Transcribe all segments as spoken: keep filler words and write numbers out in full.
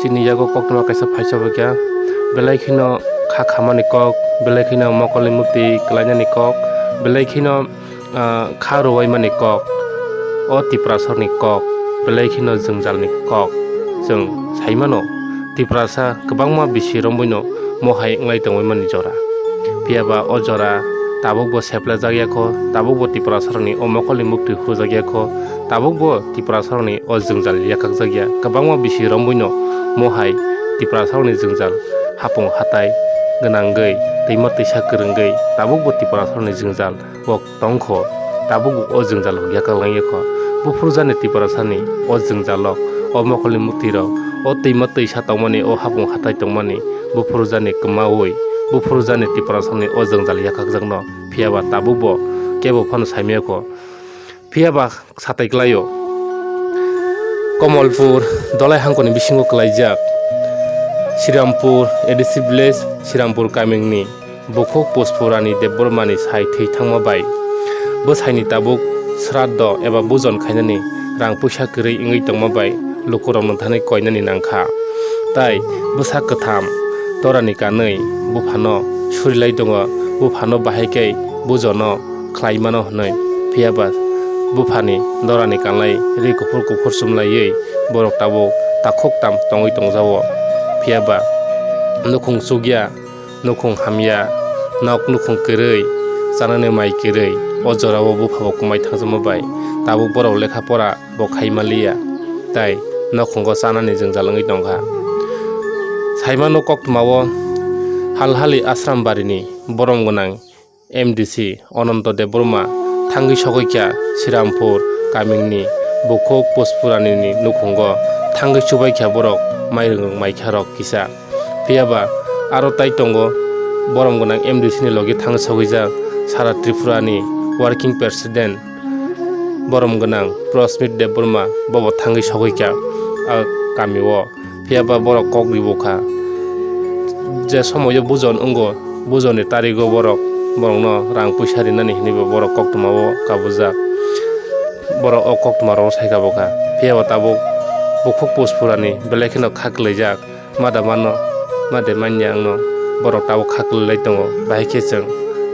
Tini yago koktwma kaisa phaisa bo kha, belai kheno kha khamani kok, belai kheno mokolni mukti kwlainani kok, belai kheno, ah, kha rwuaimani kok, o Tiprasarokni kok, belai kheno jwngjalni kok. Chwng sai mano, Tiprasa kwbangma bisi romwino mohai wnglai tongwi mani jora. Phiya ba o jora tabukbo seplajak ya kho, tabukbo Tiprasarokni o mokolni mukti hujak ya kho, tabukbo Tiprasarokni o jwngjal yakhakjak ya. Kwbangma bisi romwino mohai Tiprasarokni jwngjal hapung hatai gwnangwi, twima twisa kwrwngwi tabukbo Tiprasarokni jwngjal o tongkho, tabukbo o jwngjalo yakarlangya kho. Buphuru jani Tiprasani o jwngjalo, o mokolni muktirok, o twima twisa tongmani, o hapung hatai tongmani, buphuru jani kwmaui, buphuru jani Tiprasani o jwngjal yakakjakno, phiya ba tabukbo kebo phano saimaya kho. Phiya ba satai klaio. Komolpur Dolai hangkoni bisingo kwlaijak Srirampur A D C village, Srirampur kamingni bukhuk Puspurani Debbarmani sai thwi thangma bai bwsaini tabuk sraddo eba bujon khainani rang puisa kwrwi wngwi tongma bai lukurokno thani koinani nangkha. Tai bwsa kwtham dorani kanwi buphano surilai tongo, buphano bahai khe bujono khlai mano hwnwi. Phiya ba buphani dorani kanlai ri kuphur kuphur chumlaiwi borok tabuk takhuk tam tongwi tongjago. Phiya ba nukhung chukya, nukhung hamya, nok nukhung kwrwi, chanani mai kwrwi, o jorao buphabo kwmai thangjakma bai tabuk borok lekha pora bo khai manliya, tai nokhungo chanani jwngjal wngwi tongkha. Saimano koktwmao Halhali Ashram barini borom gwnang M D C Ananto Debbarma thangwi sogwi kha Srirampur kamingni bukhuk Puspurani nukhungo thangwi chubai kha borok mairung maikha rok kisa. Phiya ba aro tai tongo borom gwnang M D C ni logi thang sogwijak sara Tripura ni working president borom gwnang Prosmit Debbarma bobo thangwi sogwi kha a kami o. Phiya ba borok kok ri bukha je somoio bujon wngo, bujon ni tarigo borok borokno rang puisa rinani hinwi bo borok koktwma o kabujak. Borok o koktwma rok sai kabukha. Phiya ba tabuk bukhuk Puspurani belai kheno kha kwlaijak. Mada mano, made manya wngno borok tabuk kha kwlwilai tongo. Bahai khe chwng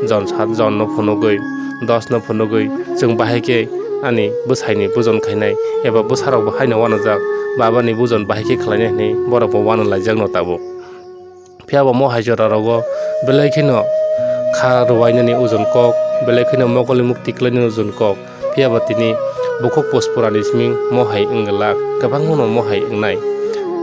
jon sat jon no phunugwi, dos no phunugwi chwng bahai khe ani bwsaini bujon khainai eba bwsarokbo haino uanajak, babani bujon bahai khe khlainai hwnwi borokbo uanalaijakno tabuk. Phiya bo mohai jora rogo belai kheno kha rwuainani ojon kok, belai kheno mokolni mukti kwlainani ojon kok. Phiya ba tini bukhuk Puspurani siming mohai wng glak, kwbangmano mohai wngnai.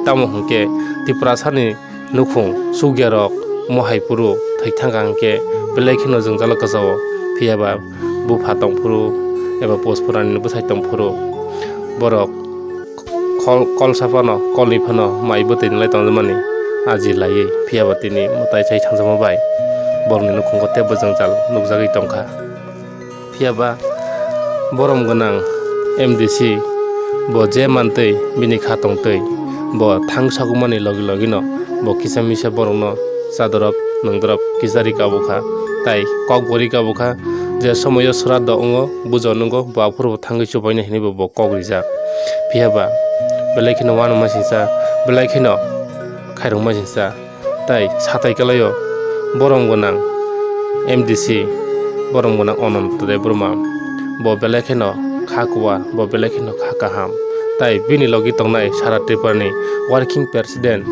Tamo hwnkhe Tiprasani nukhung chukyarok mohai phuru thwi thangkha hwnkhe belai kheno jwngjalo kwchao. Phiya ba bupha tongphuru eba Puspurani bwsai tongphuru borok kol, kol sa phano, kolni phano mai bwtwi nwnglai tongjakmani aji laiwi. Phiya ba tini mwtai chai thangjakma bai borokni nukhungo teibo jwngjal nukjagwi tongkha. Phiya ba borom gwnang M D C bo je mantwi bini kha tongtwi bo thang sagumani logi logino bo kisa misa borokno chadorop nungdorop kisa ri kabukha, tai kok bo ri kabukha je somoio sraddo wngo, bujon wngo, bo aphuru thangwi chubaina hinwi bo, bo kok rijak. Phiya ba belai kheno uanama singsa, belai kheno khairokma singsa. Tai satai kalaio borom gwnang M D C, borom gwnang Ananto Debbarma. Bo belai kheno kha kuwar, bo belai kheno kha kaham. Tai bini logi tongnai sara Tripurani working president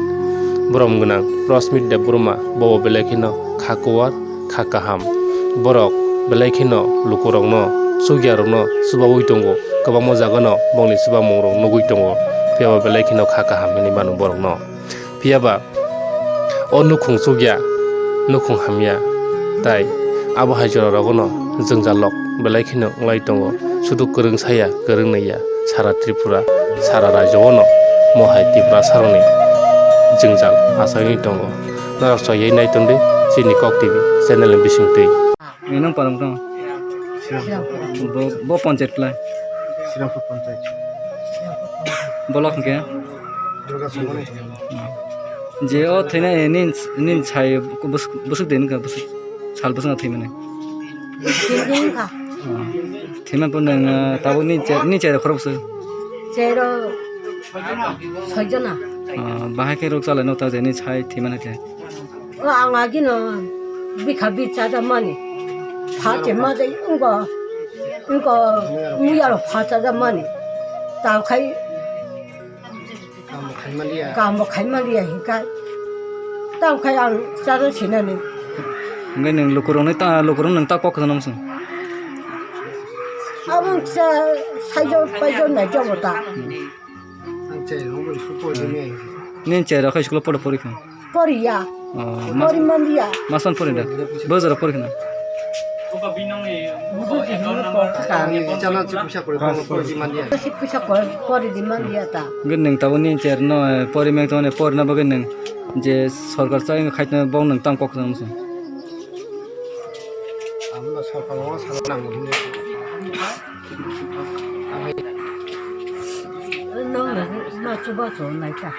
borom gwnang Prosmit Debbarma, bo belai kheno kha kuwar, kha kaham. Borok belai kheno lukurokno, chukyarokno chubaui tongo, kwbangma jagano bongni chubamungrok nugui tongo, phiya ba belai kheno kha kaham hinwi mano borokno. Phiya ba o nukhung chukya, nukhung hamya, tai abo hai jora rogono jwngjallok belai kheno wngwi tongo. Sudu kwrwng saya, kwrwng naiya, sara Tripura, sara rajyo-ono mohai Tiprasarokni jwngjal achaiwi tongo. Norok choywi nai tongdi chini Kok T V channel ni bisingtwi. Nini nang parang tong? Bo, bo panchayat klai? Srirampur panchayat. Bolok hwnkhe? Durga Songoni. Je o thwina nin, nin sai bus-, busuk din ka busuk. Sal busuk na thwimani. Tin din ka. Thwima pun nang tabuk ni che, ni che khorok su. Chero soi jona. Ah, bahai khe rok chalai no ta jeni sai thwi mani khe. O ang agino bikha bi chajak mani. Pha che ma dei wngko, wngko muya rok pha chajak mani. Tao khai Kamo khai maliya. Kamo khai maliya hinkai. Tao khai ang chajak sinani. Hingke nwng lukurokni ta, lukurok nwng ta kok khna muchung. Abang sa saijo paijo nai jobo ta. Ang chai rong bo school pori me. Nin chai rok school pori pori kha. Poriya. Oh, mas- Pori manliya. Masan pori da. Bojaro pori khna. Buji hino pori kha. Kami chana chi pusa pori pori manliya. Si pusa pori pori di manliya ta. Hingke nwng tabuk nin chai no pori meng tone pori na bagwi nwng je sorkar chai khaitna bong nwng tam kok khna muchung. Amo sorkar o sana nango hinwi. Nang ma chuba so nai ta.